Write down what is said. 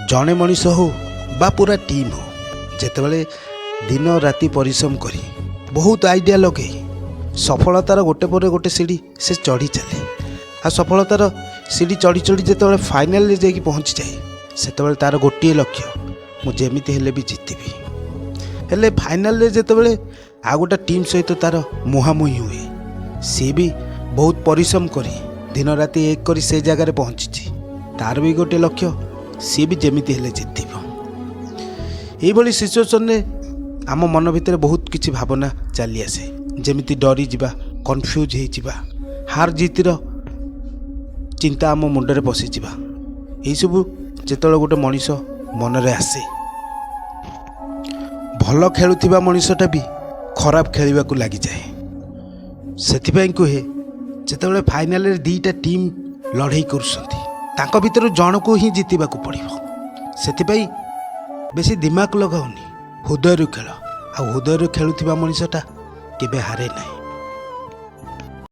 ଜଣେ ମଣିଷ ହଉ ବା ପୁରା ଟିମ୍ ହଉ, ଯେତେବେଳେ ଦିନ ରାତି ପରିଶ୍ରମ କରି, ବହୁତ ଆଇଡ଼ିଆ ଲଗେଇ ସଫଳତାର ଗୋଟେ ପରେ ଗୋଟେ ସିଢ଼ି ସେ ଚଢ଼ି ଚାଲେ, ଆଉ ସଫଳତାର ସିଢ଼ି ଚଢ଼ି ଚଢ଼ି ଯେତେବେଳେ ଫାଇନାଲରେ ଯାଇକି ପହଞ୍ଚିଯାଏ, ସେତେବେଳେ ତା'ର ଗୋଟିଏ ଲକ୍ଷ୍ୟ, ମୁଁ ଯେମିତି ହେଲେ ବି ଜିତିବି। ହେଲେ ଫାଇନାଲରେ ଯେତେବେଳେ ଆଉ ଗୋଟେ ଟିମ୍ ସହିତ ତା'ର ମୁହାଁମୁହିଁ ହୁଏ, ସିଏ ବି ବହୁତ ପରିଶ୍ରମ କରି ଦିନ ରାତି ଏକ କରି ସେ ଜାଗାରେ ପହଞ୍ଚିଛି। ତା'ର ବି ଗୋଟେ ଲକ୍ଷ୍ୟ, ସିଏ ବି ଯେମିତି ହେଲେ ଜିତିବ। ଏଇଭଳି ସିଚୁଏସନରେ ଆମ ମନ ଭିତରେ ବହୁତ କିଛି ଭାବନା ଚାଲି ଆସେ, ଯେମିତି ଡରିଯିବା, କନଫ୍ୟୁଜ୍ ହେଇଯିବା, ହାର ଜିତିର ଚିନ୍ତା ଆମ ମୁଣ୍ଡରେ ପଶିଯିବା। ଏଇସବୁ ଯେତେବେଳେ ଗୋଟେ ମଣିଷ ମନରେ ଆସେ, ଭଲ ଖେଳୁଥିବା ମଣିଷଟା ବି ଖରାପ ଖେଳିବାକୁ ଲାଗିଯାଏ। ସେଥିପାଇଁ କୁହେ, ଯେତେବେଳେ ଫାଇନାଲରେ ଦୁଇଟା ଟିମ୍ ଲଢ଼େଇ କରୁଛନ୍ତି, ତାଙ୍କ ଭିତରୁ ଜଣକୁ ହିଁ ଜିତିବାକୁ ପଡ଼ିବ। ସେଥିପାଇଁ ବେଶୀ ଦିମାଗ ଲଗାଉନି, ହୃଦୟରୁ ଖେଳ। ଆଉ ହୃଦୟରୁ ଖେଳୁଥିବା ମଣିଷଟା କେବେ ହାରେ ନାହିଁ।